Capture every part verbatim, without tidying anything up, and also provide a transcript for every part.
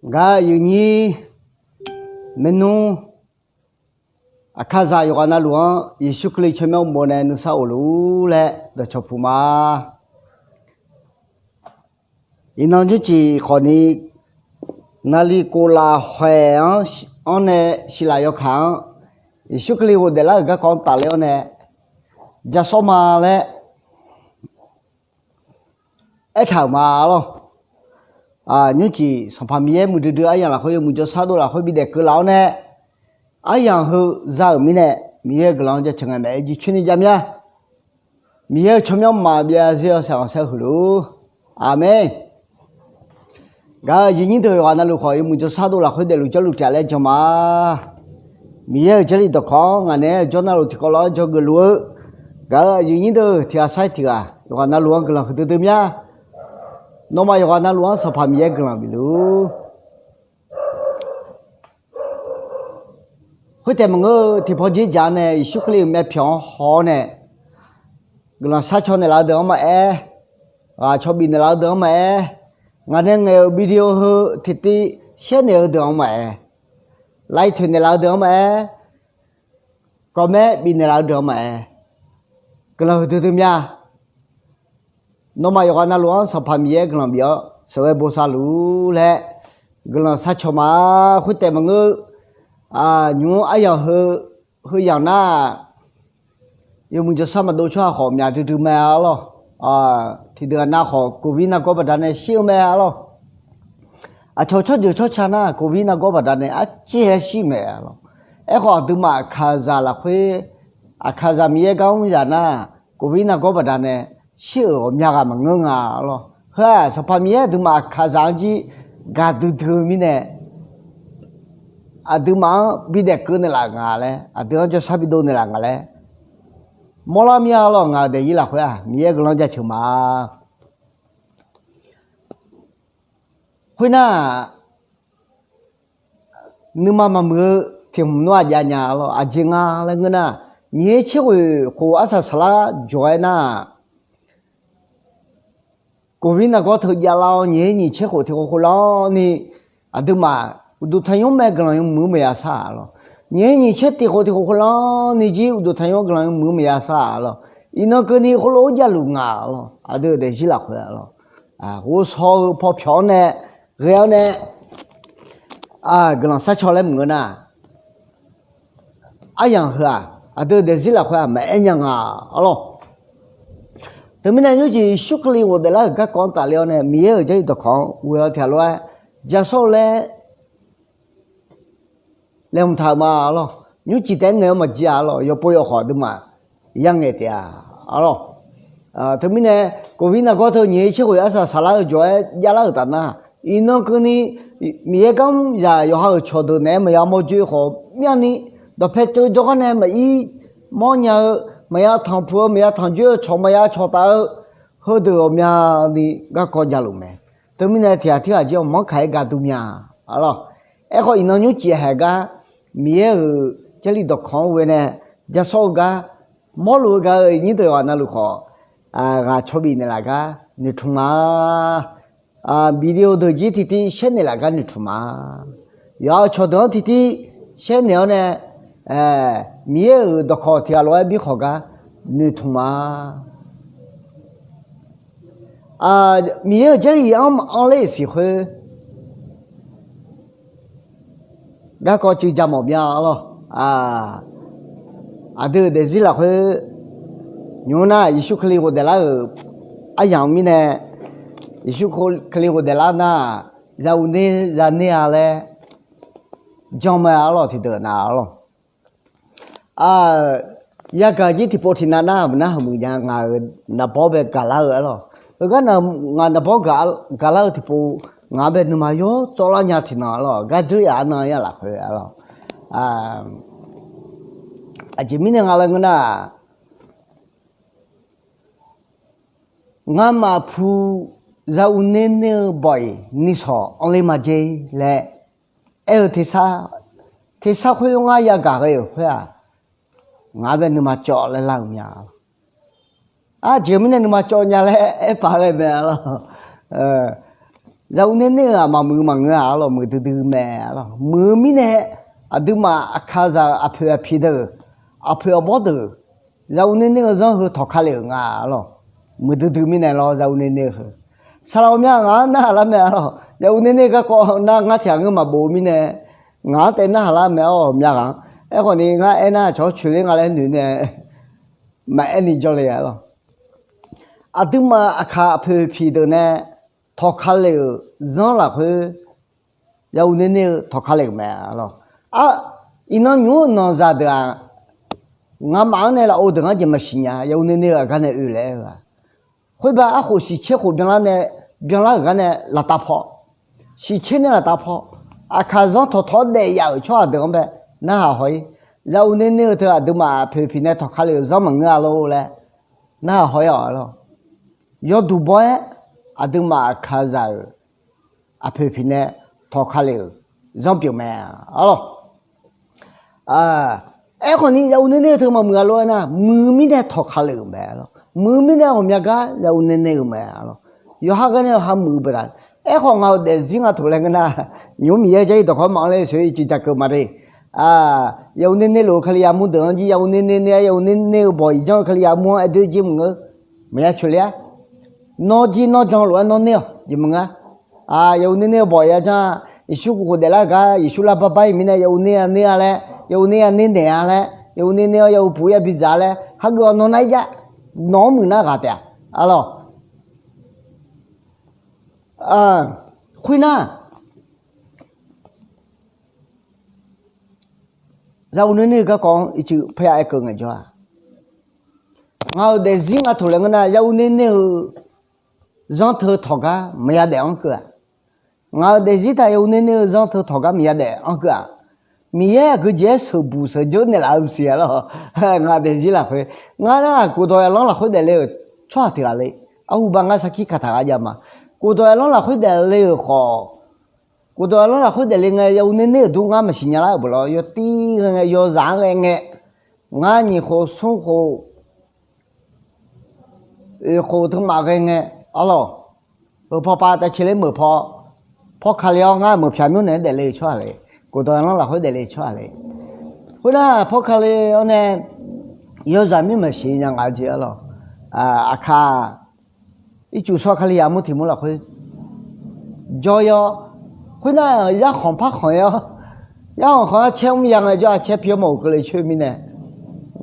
Gaq-eu aqyuif nyir maernmr, Aqkaqzaq yawqghaq navluf-anr Yeqsur Kali tsawrmyanr uqmov nae nuisar of luf-ur laer dawqcawq puq ma. Iqnan nymrcif khawfni, naqli kof lafkhoer-anr, anr nae siqlaf yawkaq-anr, Yeqsur Kali ghofdaef lar-euq garkawv-anr tafler-awr nae, ja sawr ma laer aertaq-euq ma lawr. Nymrcif Sanqpaq Miqyaer muiqdui dui aryamq lafkhoer yawmuiq jawrshar dov lafkhoer bidzaeq keuv laf-awr nae, aryamq heu za-euq mirnae, Miqyaer-euq guiqlanq-anr jaceuq ngae maeq-aer jircoer ni ja mya. Miqyaer-euq tsawrmyanr mqmaq byav zir-awr saeq-anr saer huiq luf-ur. Aqmeq. Gaq-eu aqyuif nyir deuq yawqghaq navluf khawf yawmuiq jawrshar dov lafkhoer daefluf jawrluf taef laer jan ma. Miqyaer-euq Jarlif dawqkawq-anr ngaq naeq-aer jawr navluf tiqkawv lof-aer dzawgeuf luf-eu, gaq-eu aqyuif nyir deuq tiq ghaq sar-iq tiq ghaq yawqghaq navluf-anr guiqlanq huiqdui dui mya. Nawmaf yawqghaq navluf-anr Sanqpaq Miqyaer guiqlanq bifluf-ur. Khoertaef maqngeur-eu, tiqpawf dzerdzaq-anr nae Yeqsur Kali-euq myavpyawq-anr haw-awr nae, guiqlanq sharcaw naeqlaf-eu deuq-anr maqaer, ghaq caw bifnaeq laf-eu deuq-anr maqaer, ngaq nae ngaeq-euq video heu tiqtiv shaer naeq-eu deuq-anr maqaer, like toeqnaeq laf-eu deuq-anr maqaer, comment bifnaeq laf-eu deuq-anr maqaer, guiqlanq huiqdui dui mya. Nawmaf yawqghaq navluf-anr Sanqpaq Miqyaer guiqlanq bif-awr sheuqghae bosav luf-ur laer guiqlanq sharcaw ma. Khoertaef maqngeur, nymq-mr aryamq heu, heu yamq nar, yawmuiq jawrshar maqdov tsawrhaq khawf myaq duidui mae-a lawr. Tiqdeuq aqnav khawf covid nargawr baqdanae shir-eu mae-a lawr. Aqcawq tsawrjeuq tsawrca nar covid nargawr baqdanae arciv-aer shir maeq-a lawr. Aerkhawf aqduimaf Aqkaqzaq lafkhoer, Aqkaqzaq Miqyaer gar mr zaq nar, covid nargawr baqdanae shir-euq ghawqmya ghaq maqngeur nga-a lawr. Heu-aq Sanqpaq Miqyaer aqduimaf Aqkaqzaq-anr jir gaq duidui-eu mirnae, aqduimaf-anr bidaef keuv naeqlaf nga laer, aqdui-anr jawrshar bidov naeqlaf nga laer mawrlar mir-a lawr. Ngaq-euq daefzir lafkhoer-aq Miqyaer guiqlanq jaceuq ma. Khoernar, nuima maqmuiq-eu tiq hmq nmr-aq jav nya-a lawr. Aqjeq nga laer ngeur nar, nyiq her tser khoeq khof arsaq saqlar jawq-aer nar, covid nargawr teu javlar-awr nyiq her nyiq tser khof tiq khof khof lanrni, aqduimaf uqduq tanqnymr mae guiqlanq yawmuiq-anr maqya sar-a lawr. Nyiq her nyiq tser tiq khof tiq khof khof lanrni jir uqduq tanqnymr guiqlanq yawmuiq-anr maqya sar-a lawr. Iqnan keuvni khoerlof-aer javluf nga lawr. Aqdui-euq daefzir lafkhoer-a lawr, ghovshaw-eu paw pyawq-anr nae ghae-awr nae guiqlanq sharcaw laer maqngeur nar, aryamq heu-aq aqdui-euq daefzir lafkhoer-aq maqaer nya nga-a lawr. Teumirnae nymrjeq Yeqsur Kali ghofdaef lar-euq garkawv-anr tafler-awr nae Miqyaer-euq Jarlif dawqkawq-anr ghoe-awr tiq ghaq lof-aer ja sawr-eu laer laeqhmq taq-euq ma-a lawr. Nymrcif taef-aer ngaeq-awr maqjir-a lawr. Yawpov yawkhawf aqduimaf yangaeq taef-a lawr. Teumirnae, covid nargawr teu nyiq her tser khof arsaq saqlar-eu jawq-aer javlar-euq taf nar, iqnan keuvni Miqyaer garmr zaq yawqha-euq cawqdeuq naeq-aer maqya mawrjoe khawf myanrni, dawqpae tseuv jawrgar nae maqir mawrnya-eu, maqya tanqpuq-eu, maqya tanqjoer-eu, cawq maqya cawqtaf-eu, heudeuq ghawqmyani garkawv javluf mae. Teumirnae tiq ghaq tirghaq jir-awr manrkaq-aer gaqdui mya-a lawr. Aerkhawf iqnan nymrcif haeq gar Miqyaer-euq Jarlif dawqkawq-anr ghoe nae ja sawr-eu gar mawrluf-eu gaq-eu nyir deuq yawqghaq navluf khawf, ghaq caw bifnaeq laf gar noeqtmq ma. Video deuq jir tiqtiv shaer naeq laf gar noeqtmq ma. Yawqha-euq cawqdeuq-anr tiqtiv shaer naeq-awr nae, Miqyaer-euq dawqkawq tiq ghaq lof-aer birkhawf gar noeqtmq ma. Miqyaer-euq Jarlif-anr anr ler-euq siq khoer garkawv cuiv ja mawf mya-a lawr. Aqdui-euq daefzir lafkhoer nymr nar Yeqsur Kali ghofdaef lar-euq aryamq mirnae, Yeqsur Kali ghofdaef lar nar, za uv ner za ner-a laer janmae-a lawr, tiqdeuq nav-a lawr. Yagaq jir tiqpov tiqnav nar, maqnar heuq muiq nya ngaq-euq naqbawr bae gaqlar-eu-a lawr. Heugar ngaq naqbawr gaqlar-eu tiqpov, ngaq-anr bae nuima yawr tsawrlar nya tiqnan-a lawr, gar dzeur yaf-anr nan ya lafkhoer-a lawr. Aqjeq mirnae nga laer ngeur nar, ngamaf pu za uv ner ner-eu bawq-iq nisawq anr ler ma jer laer aer-eu tersar, tersar khoer ngar yagaq ghae-euq khoer-aq, ngaq-anr bae nuima cawv laer lar-euq mya. Aqjeq mirnae nuima cawv nya laer aerpaq ghae mae-a lawr. Yaur nae ner-eu-aq maqmuiq maqngeur-aq arlawq, muiqdui dui mae arlawq. Muiq-eu mirnae aqduimaf aqkaqzaq-euq aqpoeq aqpiq deuq, aqpoeq aqbawr deuq, yaur nae ner-eu zanr heu tawqka le-euq nga arlawq. Muiqdui dui mirnae lawr, yaur nae ner-eu heu. Saqlaq ghawqmya ngaq-anr narhaq lar mae arlawq. Yaur nae ner-eu garkawv nar ngar tiq ghaq ngeur maqbof-eu mirnae, ngaq-anr taef narhaq lar mae arlawq, mya ghaq-anr. Aerkhawf ni ngar aernar, cawq coeq ler nga laer noeq nae maqaer ni jawrle arlawq. Aqduimaf aqkaq aqpoeq aqpiq deuq nae tawqka le-euq zanr lafkhoer, yaur nae ner-eu tawqka le-euq mae arlawq. Ar, iqnan nymq-mr-eu nanqzaq deuq-aq, ngamaf-anr nae lafov deuq-anr jeq maqsiq nya, yaur nae ner-eu aqgar nae oe laer aer-eu-aq. Khoerba arkhof siqtser khof byanlar nae, byanlar-euq gar nae laftav paw, siqtser nae laftav paw, aqkaq zanr tawqtawq-awr daef yaf-euq tsawrhaq deuq-anr bae narhaq haw-ir. Yaur nae ner-eu teu aqduimaf aqpoeq aqpiq nae tawqka le-euq zanr maqngeur-a lor laer narhaq haw-ir-awq arlawq. Yawduq baw-aer aqduimaf aqkaqzaq-euq aqpoeq aqpiq nae tawqka le-euq zanr pyeuf mae arlawq. Aerkhawf ni yaur nae ner-eu teu maqmuiq-a lor aernar, muiq-eu mirnae tawqka le-euq mae arlawq. Muiq-eu mirnae ghawqmya gar yaur nae ner-eu mae arlawq. Yawqha gar nae yawqha muiq-eu baqda. Aerkhawf ngaq-euq daefzir nga toq laer ngeur nar, nymq-mr Miqyaer jar-ir dawqkawq maqanr ler sheuq-ir ciqjaq keuv maqde. Yaur nae ner luf-eu Kalizaq mur deuq-anr jir yaur nae ner ner-aer, yaur nae ner-eu bawq iq janr-eu Kalizaq mur-anr aer doer jir maqngeur. Maqya coeq ler-ar. Nawr jir nawr jan lof-aer nawr ner-awq jeq maqngeur-a. Yaur nae ner-eu bawq ya janr-a. Yeqsur kuvkhof daeflar-eu gar Yeqsur lar barbar-iq mirnae yaur nae ya ner-a laer, yaur nae ya ner naeq-a laer, yaur nae ner-awr yaur puq ya bidzaq laer hageuf-awr nawr nar-ir jar. Nawq-anr muiq nar ghaq taef-a arlawq. Khoernar, yaur nae ner-eu garkawv-anr ircuf parya aer keuv ngaejawr-a. Ngaq-euq daefzir nga toq laer ngeur nar, yaur nae ner-eu zanr teu tawq gar maqya daef-anr keuv-aq. Ngaq-euq daefzir taq yaur nae ner-eu zanr teu tawq gar maqya daef-anr keuv-aq. Miqyaer aqgeujeq-aer sheuqbuq sheuqdzeur naeqlaf-eu maqsiq arlawq. Ngaq daefzir lafkhoer ngar nar, khofdawq yaqlanr lafkhoer daefle-euq tsawrhaq tiq ghaq le. Arhuba ngar sarkir kataq gha jav ma. Khofdawq yaqlanr lafkhoer daefle-euq khawf, khofdawq yaqlanr lafkhoer daefle ngae yaur nae ner-euq dur ngar maqsiq nya lar-euq beuq lawr. Yawtir ghae ngae, yawzaq-anr ghae ngae, ngar nyiq khof smr khof oeq khof teumaf ghae ngae arlawq. Heu pawpav tav cae ler meuq paw, paw kale-awr ngar meuq pyaq myanrnaeq-aer daefle-eu tsawrhaq le. Khofdawq yaqlanr lafkhoer daefle-eu tsawrhaq le. Khoernar paw kale-awr nae yawzaq mir maqsiq nya nga jeq arlawq. Aqkaq ircuf sawr Kalizaq mur tiq mur lafkhoer jawr-ir-awr, khoernar yarkhanq par khanq-ir-awr, yarkhanq khanq-awr caer mr ya ngaejawr-aq, caer pi-awr mawf-euq keuvle coer mirnae,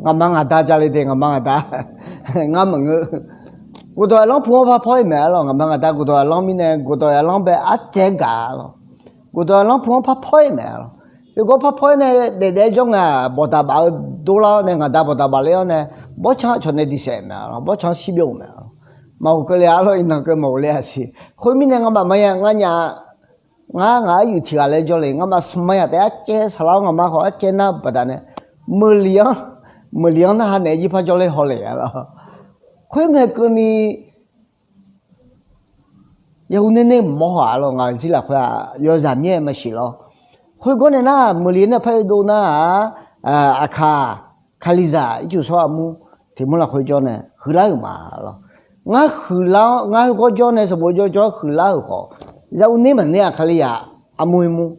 ngaqma ngaqda jale de, ngaqma ngaqda ngar maqngeur. Gofdawq yaqlanr pu-anr par paw-ir mae arlawq. Ngaqma ngaqda gofdawq yaqlanr mirnae, gofdawq yaqlanr bae arcaev gaq arlawq. Gofdawq yaqlanr pu-anr par paw-ir mae arlawq. Yawgawr par paw-ir nae daef daef-aer jawr ngae-aq, bawqdaq baf-eu dovlar-awr nae, ngaqda bawqdaq baf ler-awr nae, bawrtsanr cawq nae diqsaef mae arlawq. Bawrtsanr shir byov-euq mae arlawq. Maqghof keuvle arlawq, iqnan keuv maqghof le-aq siq. Khoermirnae nga'maf maqya ngar nya, ngar ngaq aryuif tiq ghaq laer jawr le, nga'maf smq maqya taef arcaev saqlar-awr ngaqma khawf arcaev nar-eu baqdanae, meuqliq-anr, meuqliq-anr narhaq naeq-aer jir par jawr ler haw le arlawq. Khoerngae keuvni, yaur nae ner mawr haw arlawq, ngaq-euq zir lafkhoer-aq yawzaq mir-aer maqsiq lawr. Khoergawr nae nar, meuqliq nae par oedov nar-aq, aqkaq Kalizaq ircuf sawr armur tiq mur lafkhoer jawr nae huiqlar-euq ma arlawq. Ngar huiqlar-awr, ngar khoergawr jawr nae sanqbof jawr jawr huiqlar-euq khawf, yaur nae maqner-aq Kalizaq armur oermur.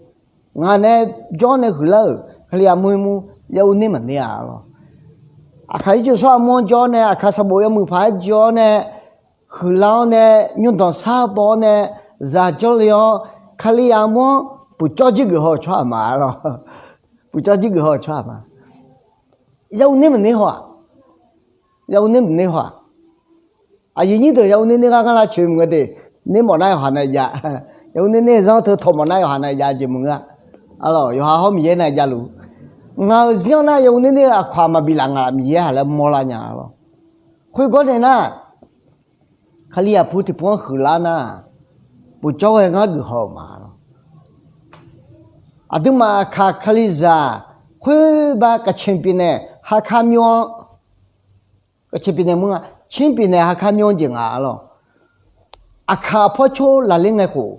Ngaq nae jawr nae huiqlar-euq Kalizaq armur oermur, yaur nae maqner-a arlawq. Aqkaq ircuf sawr armur-anr jawr nae, aqkaq sanqbof yawmuiq paq-aer jawr nae, huiqlar-awr nae, nymrdanq sar baw-awr nae, zaq jawrle-awr, Kalizaq armur-anr puqcawv jir geuf haw-euq tsawrhaq ma arlawq. Puqcawv jir geuf haw-euq tsawrhaq ma. Yaur nae maqner haw-aq. Yaur nae maqner haw-aq. Aqyuif nyir deuq yaur nae ner gar ngar lavcoeq maqngeur de. Ner mawf nar yawqha nav jav. Yaur nae ner zanr teu tawq mawf nar yawqha nav jav jeq maqngeur-a. Arlawq, yawqha hawr Miqyaer nav javluf. Ngaq-euq zir-anr nar yaur nae ner-eu aqkaq maqbif laf ngaq Miqyaer haq laer mawrlar nya arlawq. Khoergawr nae nar, Kalizaq pu tiq pu-anr huiqlar nar, puqcawv ghae ngar geuf haw-euq ma arlawq. Aqduimaf aqkaq Kalizaq khoerba kaqcin pyeuf nae haqkar myanr-anr, kaqcin pyeuf nae mur nga, cir pyeuf nae haqkar myanr jeq nga arlawq. Aqkaq pawrcawr lafler ngae khof,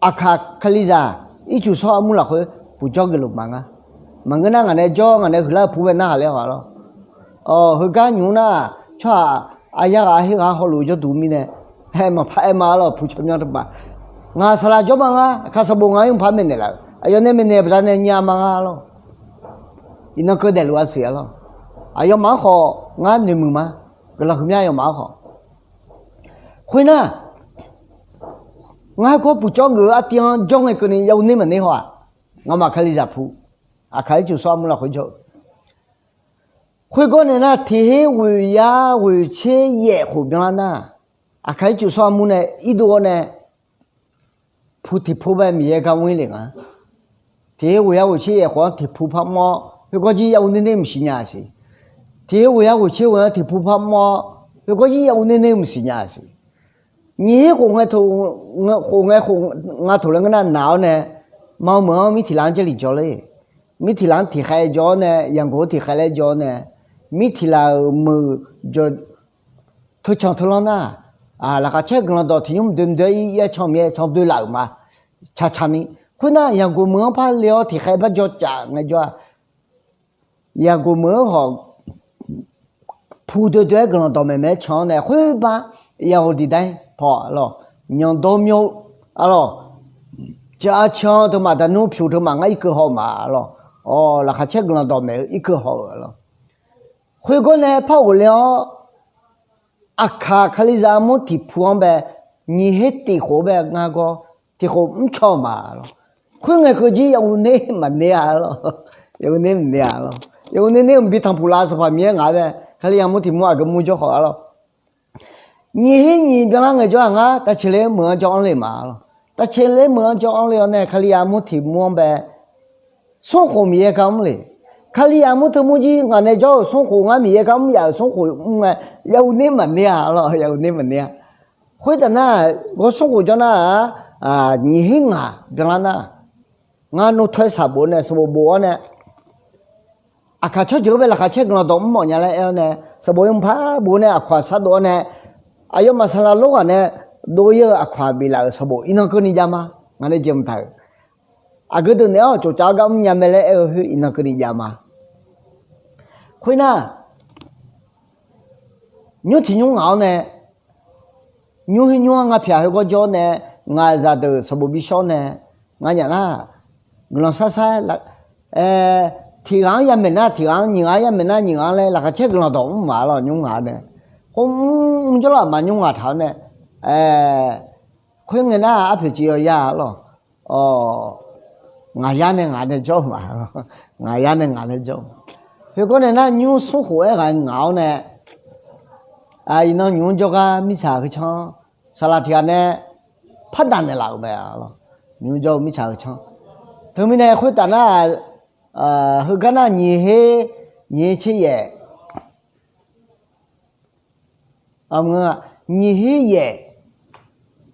aqkaq Kalizaq ircuf sawr armur lafkhoer puqcawv geufluf ma ngar. Maqngeur nar ngaq nae jawr ngaq nae huiqlar-eu pu bae narhaq ler haw arlawq. Heugar nymq nar, tsawrhaq aqyar ghaq her ghaq hawluf jawrduq mirnae, aer maqpar aer ma arlawq, puqcawv myanr teubaq. Ngaq saqlaq jawr ma nga, aqkaq sanqbof ngaq-anr mqpar maeqnaeq laf-euq aqyawf nae maeqnaeq baqdanae nya ma nga lawr. Iqnan keuv daefluf-a siq-a lawr. Aqyawfmaf-anr khawf ngar noeqmuiq ma. Guiqlanq huiqmya aqyawfmaf-anr khawf. Khoernar, ngar gawr puqcawv geuf-eu artiv-anr jawr ngae keuvni yav uv ner maqner haw-aq. Ngamaf kalizaq pu. Aqkaq ircuf sawr armur lafkhoer jawr-eu. Khoergawr nae nar, tiq her ghoeq yar ghoeq tser yaef khof byanlar nar, aqkaq ircuf sawr armur nae irdov-awr nae, pu tiq pu bae Miqyaer gar mr-ir le nga. Tiq her ghoeq yar ghoeq tser yaef khof-anr tiq pu par mr-awr, khoergawr jir yav uv ner ner mqsiq nya siq. Tiq her ghoeq yar ghoeq tser ghoeq-anr tiq pu par mr-awr, khoergawr jir yav uv ner ner mqsiq nya siq. Nyiq her khof ngae, khof ngae khof nga toq laer ngeur nar naq-awr nae, ma meuq-anr mir tiq laf-anr Jarlif jawr ler. Mir tiq laf-anr tiq khaev jawr-awr nae, Yanqgoq-anr tiq khaev laer jawr-awr nae, mir tiq laf-euq meuq jawr, teucan teulanr nar, laqkhaq caer guiqlanq dawq tiq nymr mqdoe mqdoe-aer ir, yaer can myaer can doe laf-euq ma. Caqcaq ni. Khoernar, Yanqgoq meuq-anr par le-awr tiq khaev par jawr caf ngaejawr-aq, Yanqgoq meuq-anr khawf pu doedoe-aer guiqlanq dawqmaeq maeq-aer can-awr nae, khoerbar Yanqgoq diqdar-ir paw-aq lawr, nyanqdawr myawr-eu-aq lawr, ca can teumaf daqnmr pyuq teumaf ngar irkeuv haw-eu ma-aq lawr. Awq, laqkhaq caer guiqlanq dawqmaeq-eu irkeuv haw-eu-aq lawr. Khoergawr nae par ghofle-awr, aqkaq kalizaq armur tiq pu-anr bae, nyiq her tiq khof-anr bae ngar gawr tiq khof mrcaw-eu ma-aq lawr. Khoerngae keuv jir yav uv ner maqner-a lawr. Yav uv ner maqner-a lawr. Yav uv ner ner-eu mqbi tanqpuq lav sanqpaq Miqyaer ngaq-anr bae, kalizaq armur tiq mur aqgeu mur jawr khawf-a lawr. Nyiq her nyiq byanlar ngaejawr-aq, ngar tavceqler meuq-anr jawr anr le ma-aq lawr. Tavceqler meuq-anr jawr anr le-awr nae, kalizaq armur tiq mur-anr bae, smrkhof Miqyaer gar mr le. Kalizaq armur teu mur jir ngaq nae jawr-euq smrkhof, ngar Miqyaer gar mr yaf-euq smrkhof mr ngae, yav uv ner maqner-a lawr. Yav uv ner maqner-a. Khoertaf nar, ghawr smrkhof jawr nar-aq, nyiq her ngaq byanlar nar, ngar nmr taw-aer saq bof nae, sanqbof bof-awr nae, aqkaq tsawrjeuq-anr bae laqkhaq caer guiqlanq dawq mr mawf nya laer aer-awr nae, sanqbof yawmuiq par bof nae aqkawq-aq shardov-awr nae, aqyawfmaf saqlaq lor ghaq nae dov-ir-eu aqkawq-aq biflaf-euq sanqbof iqnan keuvni jav ma. Ngaq nae jeq mqtaq-euq aqgeu deuq naeq-awr cofcaf-awr gar mr nya mae laer aer-eu khoer iqnan keuvni jav ma. Khoernar, nymr tiq nymr ngaq-awr nae, nymr her nymr-anr ngar pyaq khoergawr jawr-awr nae, ngaq zaqdeuq sanqbof bishawr nae, nganyaf nar, guiqlanq shar shar-aer, tiq ghaq-anr yamaeq nar tiq ghaq-anr, nyiq ghaq-anr yamaeq nar nyiq ghaq-anr laer laqkhaq caer guiqlanq dawq mr ma-aq lawr, nymr ngaq-anr nae. Khoer mr mr jawrlaf ma nymr ngaq taq-awr nae, khoerngae nar arpoeq civ yaw ya-a lawr. Ngaqyar nae ngaq nae jawr-eu ma-aq lawr. Ngaqyar nae ngaq nae jawr-eu ma. Khoergawr nae nar nymr smrkhof-aer ghaq ngaq-awr nae, iqnan nymq-anr jawrgar mirtsaq heu canr saqlaq tiq ghaq nae par daq naeqlaf-euq mae-aq lawr. Nymq-anr jawr-eu mirtsaq heu canr. Teumirnae khoertaf nar, heugar nar nyiq her, nyiq her tser yaef, nyiq her yaef,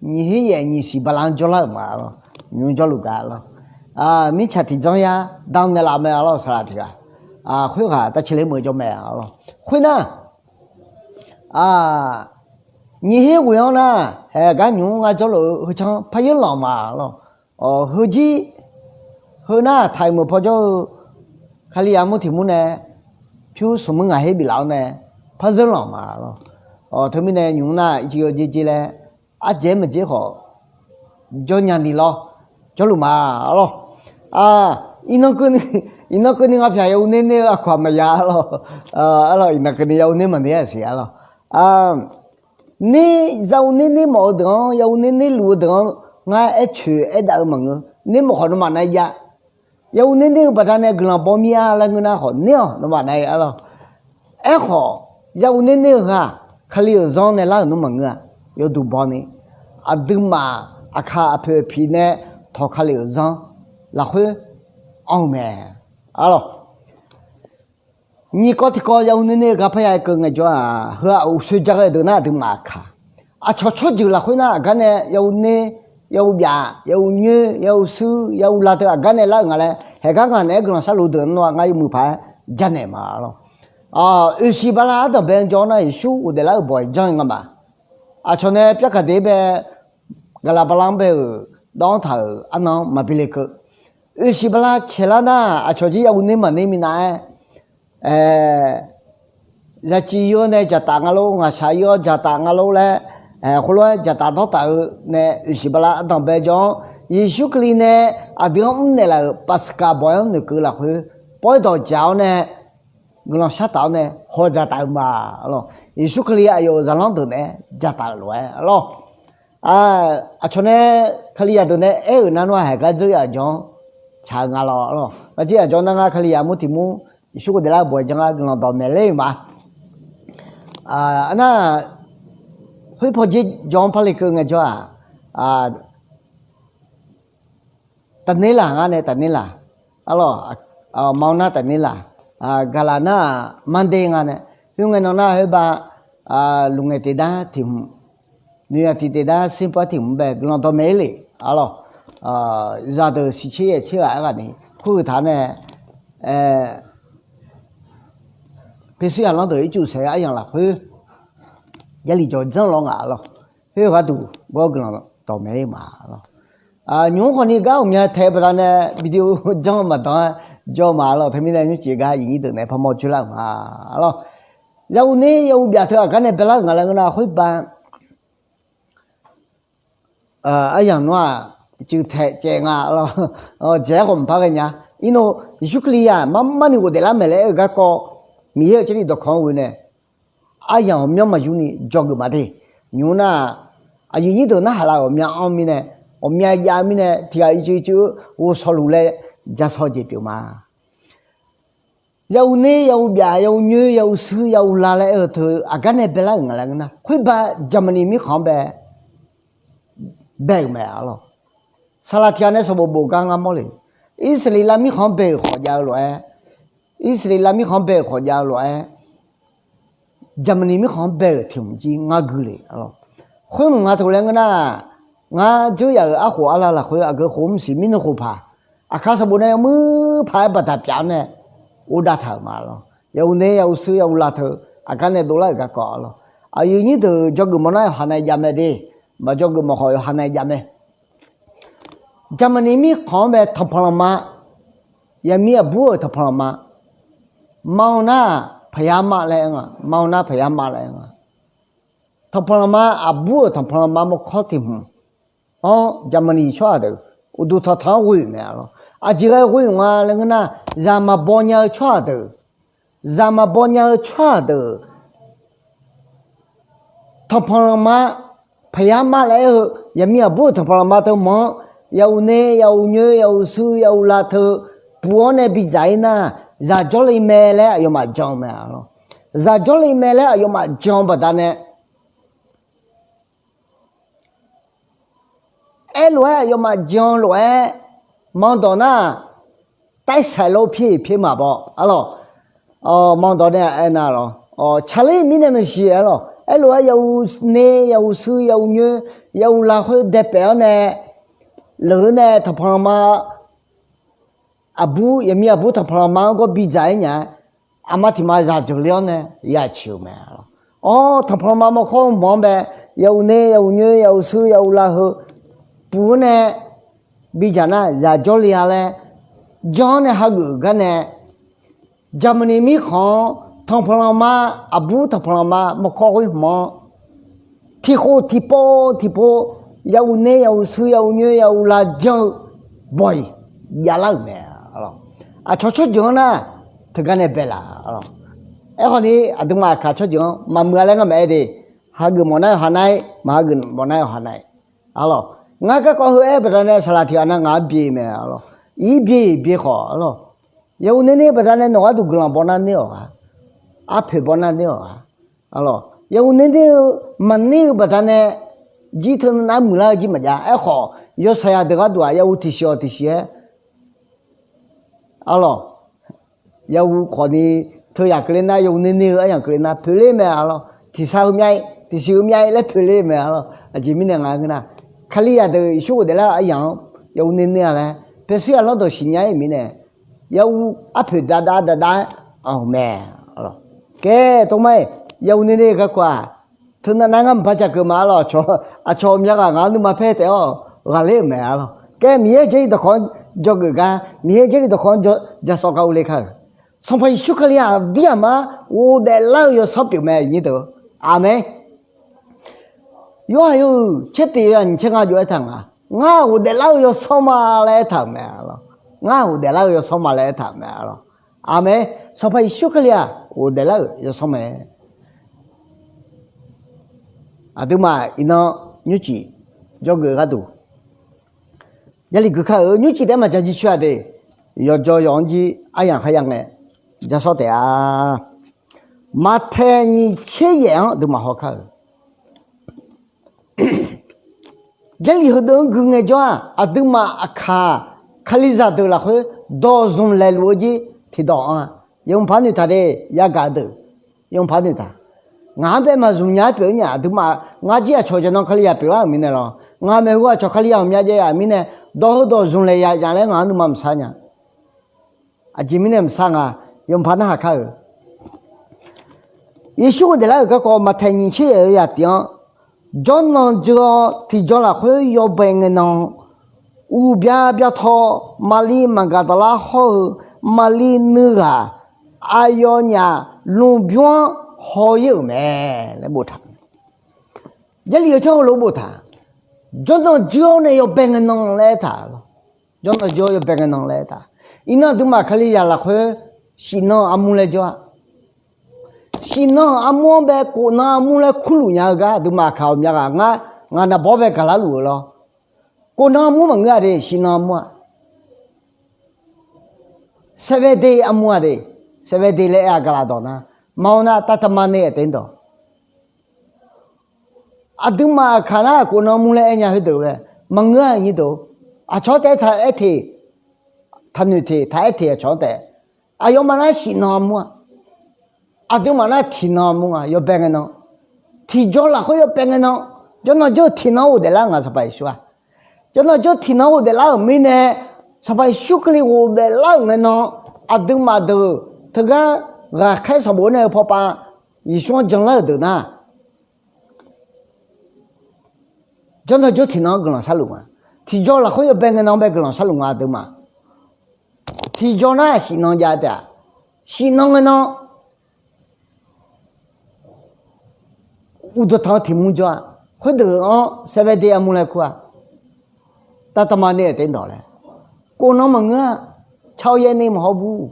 nyiq her yaef nyiq siq bala-anr jawrlar-euq ma-aq lawr. Nymq-anr jawrluf gaq-a lawr. Mirtsaq tiqjanr yar dan naeqlaf mae-aq lawr, saqlaq tiq ghaq. Khoerghaq tavceqler meuq jawr mae-aq lawr. Khoernar, nyiq her ghoeq-anr nar, haeq gar nymq-anr ngar jawrluf-eu heu canr par yeurlanq ma-aq lawr. Heujir, heu nar taq-iq meuq paw jawr-eu Kalizaq armur tiq mur nae pyur smq muir ngaq her biflaf-awr nae par yeurlanq ma-aq lawr. Teumirnae nymq-anr nar ircuf yaw jer jer laer ardzaeq-aer maqjer khawf jawr nya ni lawr, jawrluf ma-aq lawr. Iqnan keuvni, iqnan keuvni ngaq pyaq yav uv ner ner-eu aqkawq-aq maqya-a lawr. Iqnan keuvni yav uv ner maqner-a siq-a lawr. Ner, yav uv ner ner mawf-eu deuq-anr, yav uv ner ner luf-eu deuq-anr ngar aer coeq aer dav-eu maqngeur. Ner mawf khawf nawmaf nav-aer jav. Yav uv ner ner-eu baqdanae guiqlanq baw mir-a laer ngeur nar khawf ner-awq, nawmaf nav-aer-a lawr. Aerkhawf, yav uv ner ner-eu heu-aq, Kali-euq zanr nae lar-euq nmr maqngeur-a. Yawduq baw ni, aqduimaf aqkaq aqpoeq aqpiq nae tawq Kali-euq zanr lafkhoer anr-eu mae. Arlawq, nyiq kawv tiq kawv yav uv ner ner-eu gar parya keuv ngaejawr-aq, heu-aq uqshoe ja ghae deuq nar aqduimaf aqkaq, aqcawq tsawrjeuq lafkhoer nar aqgar nae yav uv ner, yav uv byaf, yav uv nyoer, yav uv shuir, yav uv la teu aqgar nae lar-euq nga laer haeq gar ngaq naeq-aer guiqlanq sharluf deuq nar ngar yawmuiq paq-aer janaeq ma-aq lawr. Oeqsiq bala ardanqbae-anr jawr nar Yeqsur ghofdaef lar-euq bawq-iq janr-eu nga ma. Aqcawq nae pyarkaq deq-aer bae gaqlaq bala-anr bae-euq dawv-anr taq-euq arnan-anr maqbi le keuv. Oeqsiq bala caeq lar nar aqcawq jir yav uv ner maqner minav-aer, zaciv yir-awr nae dzaqtaf nga lor, ngaqshaq yir-awr dzaqtaf nga lor laer, khoerlof-aer dzaqtaf dawrtaf-eu nae oeqsiq bala ardanq bae jawr-anr, Yeqsur Kali nae aqdui-anr mrnaeq laf-euq Paqsaqkaq bawq-anr noeqkeuv lafkhoer, pawr-aer dawq dzaq-awr nae guiqlanq shar taf-awr nae haw dzaqtaf-eu ma. Arlawq, Yeqsur Kali aqyawf-euq zaqlanr deuq naeq-aer dzaqtaf-euq lof-aer arlawq, aqcawq nae Kalizaq deuq nae aer-euq nar, nawr-aq haeq gar dzeur yaf jawr-anr tsaq-eu nga lawq. Arlawq, arjir yaf jawr nar, ngar Kalizaq mur tiq mur Yeqsur ghofdaef lar-eu bawq-aer janr gar guiqlanq dawqmaeq ler-euq ma. Arnar, khoer pawdzer jawr-anr parle keuv ngaejawr-aq, Taqnerlaq ngar nae Taqnerlaq, arlawq, ma-awr nar Taqnerlaq, gaqlaq nar-aq Monday nga nae, khoerngae nan nar khoerbav, luf ngaeq tiq dar tiq hmq, noeq yaq tiq tiq dar sirpar tiq hmq bae guiqlanq dawqmaeq-ir le. Arlawq, zaqdeuq siqtser yaeq tser ghaq-aer ghaq ni khoer-eu taq nae, paesir aqlanr deuq ircuf saeq-eu aryamq lafkhoer Jarlif jawq janr lawr ngaq lawq. Khoer-eu gharduq bawr guiqlanq dawqmaeq-ir ma lawq. Nymq-mr khawf ni gar ghawqmya tae-eu baqdanae video janr-eu maqdanr-aer jawr ma lawq. Teumirnae nymrcif gar iqnyir deuq nae parmawr joerlar-euq ma lawq. Yahuq ner yahuq byaf teu aqgar nae baelar-euq nga laer ngeur nar, khoerbav aryamq nawr-aq, cuiv taeq caev nga lawq. Dzaeq-aer khawf mqpar ghae nya. Irnov Yeqsur Kali-aq marmar ni ghofdaef lar maeq laer aer-eu garkawv, Miqyaer-euq Jarlif dawqkawq-anr ghoe nae aryamq ghawqmyanr maqyur ni dzawgeuf ma de. Nymq-mr nar-aq, aqyuif nyir deuq narhaq laf-euq ghawqmya anr mirnae, ghawqmya jav mirnae tiq ghaq ircuf ircuf-eu ghovshaw luf laer ja shaw jeq pyeuf ma. Yahuq ner yahuq byaf yahuq nyoer yahuq shuir yahuq la laer aer-eu teu aqgar nae baelar-euq nga laer ngeur nar, khoerbav Germany mirkhanq-anr bae bae-euq mae arlawq. Saqlaq tiq ghaq nae sanqbof bof gar ngar mawrle. Irsaqleqlav mirkhanq-anr bae-euq khawf jav-eu lof-aer, Irsaqleqlav mirkhanq-anr bae-euq khawf jav-eu lof-aer, Germany mirkhanq-anr bae-euq tiq hmq jir ngar gui le arlawq. Khoer mq nga taq laer ngeur nar, ngar dzeur yaf-euq arkhof arla lafkhoer aqgeu khof mr siq mirnae khof paq, aqkar sanqbof nae muir paq-aer baqdaq pyaf-anr nae ghofdav taq-euq ma lawq. Yahuq ner yahuq shuir yahuq la teu aqgar nae dovlar-euq garkawv arlawq. Aqyuif nyir deuq dzawgeuf mawf nar yawqha nae jav mae de. Maqdzawgeuf mawf khawf yawqha nae jav mae. Germany mirkhanq-anr bae tanqpanq lanqma, yaqmir aqbur-euq tanqpanq lanqma, ma-eu nar paqyar ma laer aer nga, ma-eu nar paqyar ma laer aer nga. Tanqpanq lanqma aqbur-euq tanqpanq lanqma mawrkawr tiq hmq-anr Germany tsawrhaq deuq uqduq tanqtanq-anr ghoe-euq mae arlawq. Aqjeq ghae ghoe-euq nga laer ngeur nar, zaq maqbaw nya-eu tsawrhaq deuq, zaq maqbaw nya-eu tsawrhaq deuq tanqpanq lanqma, paqyar ma laer aer-eu yaqmir aqbur-euq tanqpanq lanqma teu hmq-anr, yahuq ner yahuq nyoer yahuq shuir yahuq la teu puq-awr nae bidzaq-ir nar, zaq jawrle mae laer aqyawfmaf jan-eu mae arlawq. Zaq jawrle mae laer aqyawfmaf jan-eu baqdanae aerlof-aer aqyawfmaf jan-eu lof-aer, mandawq nar, taersaq lor pyeir pyeir maqbaw arlawq. Mandawq nae aernar lawq, tsaqler mirnae maqsiq arlawq. Aerlof-aer yahuq ner yahuq shuir yahuq nyoer yahuq la khoer daepaef-awr nae, leuq-eu nae tanqpanq lanqma aqbur yaqmir aqbur tanqpanq lanqma-anr gawr bidzaq-ir nya-aer, aqma tiq ma zaq jeuqle-awr nae ya ciq-euq mae arlawq. Awr tanqpanq lanqma mawrkawr hmq-anr bae, yahuq ner yahuq nyoer yahuq shuir yahuq la heu puq-anr nae bidzaq nar zaq jawrle-a laer janr-awr nae hageuf-euq gar nae, Germany mirkhanq-anr tanqpanq lanqma, aqbur tanqpanq lanqma mawrkawr khoer hmq-anr tiqkhof tiqpov tiqpov, yahuq ner yahuq shuir yahuq nyoer yahuq la janr-eu bawq-iq javlar-euq mae. Aqcawq tsawrjeuq-anr nar teugar nae baelaf. Aerkhawf ni aqduimaf aqkaq tsawrjeuq-anr maqmuiq-a laer ngar maqaer de. Hageuf mawf nar yawqha nar-ir, maqhageuf mawf nar yawqha nar-ir. Arlawq, ngar garkawv heu aer baqdanae saqlaq tiq ghaq nar ngaq-anr bye mae arlawq. Iq bye bye khawf arlawq, yahuq ner ner baqdanae nawq gharduq guiqlanq baw nar ner-awq-a, arpoeq baw nar ner-awq-a. Arlawq, yahuq ner ner-eu maqner-eu baqdanae jir teu nar muiqlar-eu jir maqjav. Aerkhawf, yawsaqyaq deuq gharduq-aq yahuq tiqsiq-awq tiqsiq-aer arlawq, yahuq khawf ni teu yaq keuvle nar, yahuq ner ner-eu aryamq keuvle nar poeqler mae arlawq. Tiqsar heu myav-ir tiqsiq heu myav-ir laer poeqler mae arlawq. Aqjeq mirnae nga ngeur nar, Kalizaq deuq Yeqsur ghofdaef lar-eu aryamq-anr yahuq ner ner-a laer paeqsir aqlanr dawq siqnya-ir mirnae, yahuq arpoeq dav dav dav dav-aer anq-euq mae arlawq. Kaer tov mar-iq, yahuq ner ner-eu garkawv-aq, teunav nar ngar mqpar jaqkeuv ma arlawq. Aqcawq aqcawq myav ghaq ngaq-anr nuima paer taef-awr ghaqler-euq mae arlawq. Kaer Miqyaer-euq Jarlif dawqkawq-anr dzawgeuf gar, Miqyaer-euq Jarlif dawqkawq-anr jashawr gar urler kar-euq Sanqpaq Yeqsur Kali aqdir aqmar ghofdaef lar-eu yawsanr pyeuf mae nyir deuq. Aqmeq. Yorhaq yawhuiq tser tiq yawzaq nyiq tser nga jov-aer taq nga, ngar-aq ghofdaef lar-eu yawsanr ma laer aertaq-euq mae lawr. Ngar-aq ghofdaef lar-eu yawsanr ma laer aertaq-euq mae lawr. Aqmeq. Sanqpaq Yeqsur Kali-aq ghofdaef lar-euq yawsanr mae. Aqduimaf iqnan nymrcif jawrgeuf gharduq, Jarlif gui kar-eu nymrcif taef-aer maqja jircoer-a de. Yawqjawq yawq-anr jir aryamq kharya ngae jasawr taef-a. Maqtaeq nyiq tser yaef-anr aqduimaf haw kar-euq. Jarlif heudeuq-anr gui ngaejawr-aq, aqduimaf aqkaq Kalizaq deuq lafkhoer dawq zmq laeqluf-eu jir tiqdawq-anr-a. Yawmuiq paq noeqtaq de, yagaq deuq, yawmuiq paq noeqtaq. Ngaq-anr bae maqzmq nya-aer pyeuf-ir nya, aqduimaf ngar jir aqcawq jaqnan Kalizaq pyeuflar-euq mirnae lawr. Ngaq maeqhu aqcawq Kalizaq ghawqmya jaev-aq mirnae, dawq heudawq zmq laeq ya nya laer ngaq-anr nuima maqsar nya. Aqjeq mirnae maqsar nga, yawmuiq paq narhaq kar-euq. Yeqsur ghofdaef lar-euq garkawv Maqtaeq nyiq tser yaef-eu yaqtiq-anr, jawrnan dzeur-awr tiqjaw lafkhoer yawbae ngae nan, uqbya byataw Maqli Maqgaqdaqlar hawr-eu Maqli nuighaq aqyawfnyaf lmqbymr-anr haw-ir-euq mae laer boftaq. Jarlif-eu tsawrhaq heulof-aer boftaq. Jawrnan dzeur-awr nae yawbae ngae nan laer aertaq lawr. Jawrnan dzeur-awr yawbae ngae nan laer aertaq. Iqnan aqduimaf Kalizaq lafkhoer shifnan armur laer jawr-a. Shifnan armur-anr bae khofnan armur laer kurluf nya-eu gar aqduimaf aqkaq ghawqmya ghaq ngar, ngaq naqbawr bae gaqlar luf-eu lawr. Khofnan armur maqngeur-a de, shifnan armur-aq. Saevaede armur-a de, saevaede laer aer-a gaqlaf dawq nar, maqaer nar tavtaqma nae aer taef-aer dawq. Aqduimaf aqkaq nar khofnan armur laer aer nya khoerdeuq-aer maqngeur-a nyir deuq. Aqcawq-anr taef-aer taq-aer teq, taqnoeq teq taq-aer teq aqcawq-anr taef. Aqyawfmaf nar shifnan armur-a. Aqduimaf nar tiqnan armur-a, yawbae ngae nan. Tiqjaw lafkhoer yawbae ngae nan. Jawrnan dzeur-eu tiqnan ghofdaef lar-eu nga Sanqpaq Yeqsur-aq. Jawrnan dzeur tiqnan ghofdaef lar-euq mirnae, Sanqpaq Yeqsur Kali ghofdaef lar-euq ngae nan, aqduimaf deuq teugar ghaqkhaer sanqbof-aer nae-eu pawpav Yeqsur-anr janlar-euq deuq nar, jawrnan dzeur tiqnan-anr guiqlanq sharluf nga. Tiqjaw lafkhoer yawbae ngae nan-anr bae guiqlanq sharluf nga aqduimaf. Tiqjaw nar shifnan jav taef-a. Shifnan ngae nan uqduq tanq-eu tiq mur jawr-a. Khoerdeuq-anr saevaede armur laer kur-a. Tavtaqma nae aer taef-aer dawq laer. Khofnan maqngeur-a. Caw yaer ni maqhaw bur.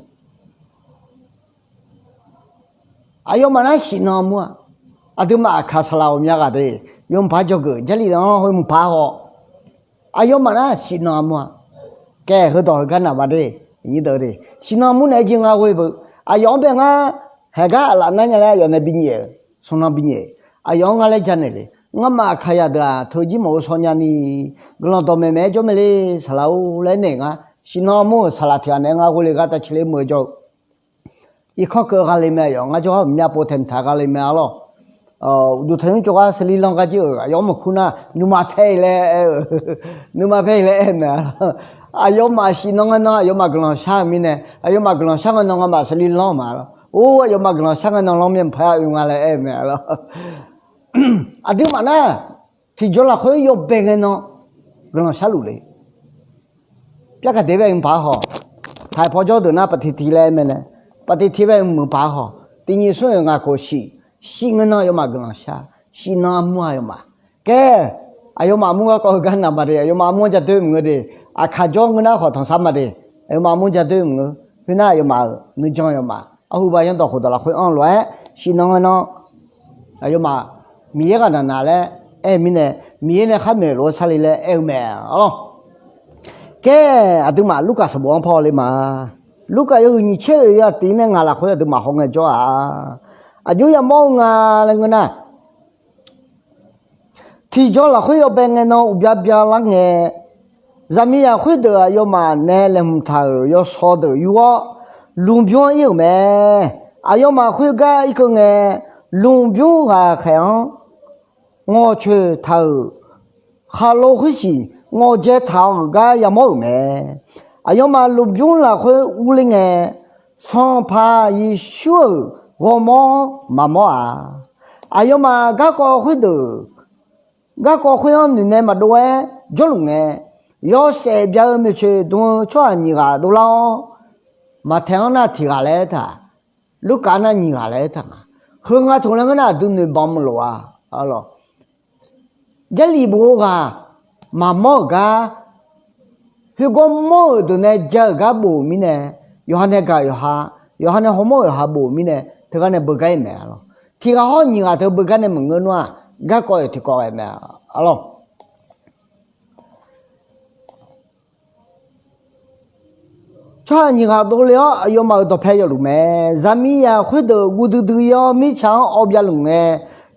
Aqyawfmaf nar shifnan armur-a. Aqduimaf aqkaq saqlaq ghawqmya ghaq de, yawmuiq paq dzawgeuf Jarlif-anr khoer muiq paq haw. Aqyawfmaf nar shifnan armur-a. Kae heudawq heugar naq ma de, nyir deuq de. Shifnan armur naeq-aer jir ngar ghoe beu. Aqyawf-anr bae ngar haeqgar aqlaf nar nya laer aqyawf nae binyaef-euq, smqnan binyaef. Aqyawf-anr ngar laer janaeq le. Ngamaf aqkaqyaq deuq-aq teu jir maqghov shaw nyani, guiqlanq dawqmaeq maeq-aer jawr mae le saqlaq-or laer naeq ngar. Shifnan armur-euq saqlaq tiq ghaq naeq-aer ngar ghoe le gar tavciq ler muiq-eu jawr-eu. Irkanr keuv gha le mae, aqyawf ngar jawrgar myav pov taeq mqtaq gha le mae-a lawr. Uqduq tanqnymr cawv gar Saqliqlanq gar jir-euq aqyawf-anr maqkur nar nuima paer-ir laer aer-eu, nuima paer-ir laer aer-eu mae-a lawr. Aqyawfmaf shifnan ngae nan aqyawfmaf guiqlanq shar-eu mirnae, aqyawfmaf guiqlanq shar ngae nan ngamaf Saqliqlanq ma lawr. Or, aqyawfmaf guiqlanq shar ngae nan lanrmyan mqpaq-aer oe nga laer aer-eu mae-a lawr. Aqduimaf nar tiqjaw lafkhoer yawbae ngae nan guiqlanq sharluf le. Pyar kaqdeq bae muiq paq haw. Taq-aer paw jawr deuq nar paqtiqtiq laer aer mae nae, paqtiqtiq bae muiq paq haw. Tiqnyif smr-euq ngaq khof shif, shif ngae nan aqyawfmaf guiqlanq shar, shifnan armur-a aqyawfmaf. Kae, aqyawfmaf armur garkawv heugar naq ma de, aqyawfmaf armur-anr ja doer maqngeur de. Aqkaq jawr ngeur nar khawf tanqsar ma de, aqyawfmaf armur ja doer maqngeur. Khoernar aqyawfmaf-euq nuijan aqyawfmaf arhuba yanrdawq khofdawq lafkhoer anr lof-aer shifnan ngae nan aqyawfmaf Miqyaer ghaqnaq naq laer aer-eu mirnae, Miqyaer nae khar maeq lof-aer sarle laer aer-eu mae-a lawr. Kae, aqduimaf Lurkaf sanqbof-anr paw le ma. Lurkaf yawhuiq nyiq tser oeq yawhaq tiq nae ngaq lafkhoer aqduimaf haw ngae jawr-a. Aqjox yamawr-eu nga laer ngeur nar, tiqjaw lafkhoer yawbae ngae nan uqbya byalar ngae, zaqmiqzaq khoerdeuq aqyawfmaf nae laeqhmq taq-euq yawsaw deuq yur-awr, lmqbymr-anr ir-euq mae. Aqyawfmaf khoergar irkeuv ngae, lmqbymr ghaqkhaeq-anr ngawqcoeq taq-euq khaqlo khoersiq ngawqdzae taq-awr-euq gar yamawr-euq mae. Aqyawfmaf lmqbymr lafkhoer urler ngae, Sanqpaq Yeqsur-euq ghawrmawr-anr maqmawr-a. Aqyawfmaf garkawv khoerdeuq, garkawv khoer-anr noeqnae maqdov-aer jawrluf ngae, yawshaef bya-eu maeqtsoeq dm-eu tsawrhaq nyiq ghaq dovlar-awr, Maqtaeq-anr nar tiq ghaq laer aertaq, Lurkaf nar nyiq ghaq laer aertaq nga. Heu nga tmq laer ngeur nar aqdui noeqbanq meuq lof-a. Arlawq, Jarlif bof-eu ghaq maqmawr-euq gar, khoergawr mawr-euq deuq nae ja-euq gar bof-euq mirnae, yawqha nae gaq yawqha, yawqha nae hawmawr-euq yawqha bof-euq mirnae, teugar nae beugar-ir mae arlawq. Tiq ghaq hawr nyiq ghaq teu beugar nae maqngeur nar-aq, garkawv-euq tiqkawv ghae mae arlawq. Tsawrhaq nyiq ghaq dovle-awr aqyawfmaf-euq dawqpae yawfluf mae. Zaqmiqzaq khoerdeuq guv duidui-awr mirtsaq-anr awv byav luf ngae,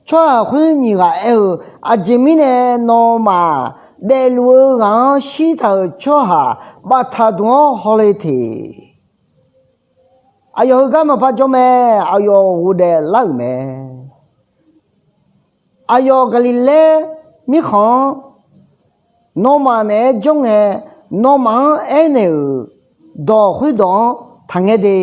tsawrhaq khoer nyiq ghaq aer-eu, Aqjeq mirnae nawmaf daefluf-eu ghaq-anr shirtaq-euq tsawrhaq baftaq duq-anr hawle teq. Aqyawf heugar maqpar jawr mae. Aqyawf ghofdaef lar-euq mae. Aqyawf Gaqliqlaer mirkhanq-anr nawmaf naeq-aer jawr ngae, nawmaf-anr aernaeq-euq dawq khoerdawq-anr taqngaer de.